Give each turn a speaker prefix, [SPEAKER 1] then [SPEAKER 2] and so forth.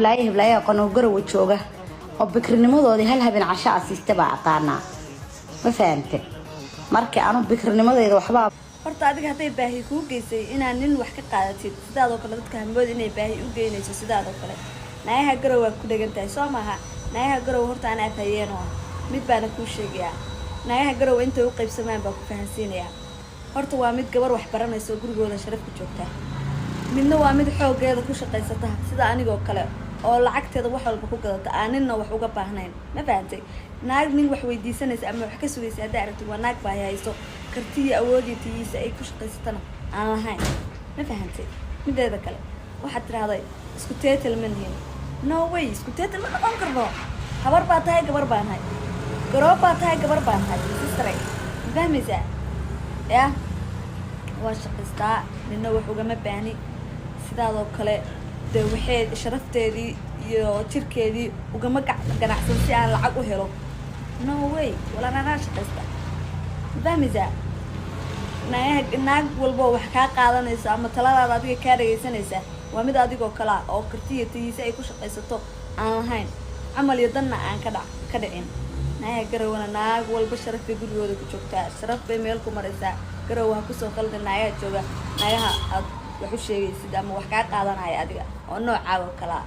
[SPEAKER 1] Heblaayo, heblaayo aqoon oo Garowa jooga oo bikirnimadoodii hal habeen casho asiista baa aqaanaa. Ma fahante? Marka anu bikirnimadeyda waxbaa
[SPEAKER 2] Horta adiga hadday baahi kuu geysay inaad nin wax ka qaadatid, sidaadoo kale dadka hamood inay baahi u geynayso. Sidaadoo kale naayaha Garow waa ku dhegan tahay, soo maaha? Naayaha Garow horta anaa afhayeen oo ah mid baana kuu sheegayaa. Naayaha Garow intay u qaybsamaan baa ku fahansiinayaa. Horta waa mid gabar wax baranaysa oo gurigooda sharaf ku joogta. Midna waa mid xooggeeda ku shaqaysata, sida anigoo kale, oo lacagteeda wax walba ku gadata, aan ninna wax uga baahnayn. Ma fahantay? Naag nin wax weydiisanaysa ama wax ka sugaysa haddaa aragtid, waa naag baahi hayso, kartiyo awoodiyo tiyiisa ay ku shaqaysatana aan lahayn. Ma fahantay? Mideeda kale, waxaad tidhahday isku title ma nihin. No way, isku title ma noqon karno. Habar baa tahay, gabar baan hay. Garoob baa tahay, gabar baan hay. Sister, ma fahmaysaa? Ya waa shaqaystaa, nina wax ugama baahni. Sidaadoo kale dee waxay sharafteedii iyo jirkeedii ugama ganacsan si aan lacag u helo. No way, walaan anaa shaqaysta. Ma fahmaysaa? Naag, naag walbo wax kaa qaadanaysa ama taladaada adiga kaa dhagaysanaysa waa mid adigoo kale ah oo kartiya tayiisa ay ku shaqaysato aan lahayn, camal iyo danna aan ka dhicin. Naayaha Garowana naag walba sharaf bay gurigooda ku joogtaa, sharaf bay meel ku maraysaa. Garowa ha kusoo qalda naayaha jooga, naagaha aad wax u sheegaysid ama wax kaa qaadanaya adiga oo noocaaga oo kalaa.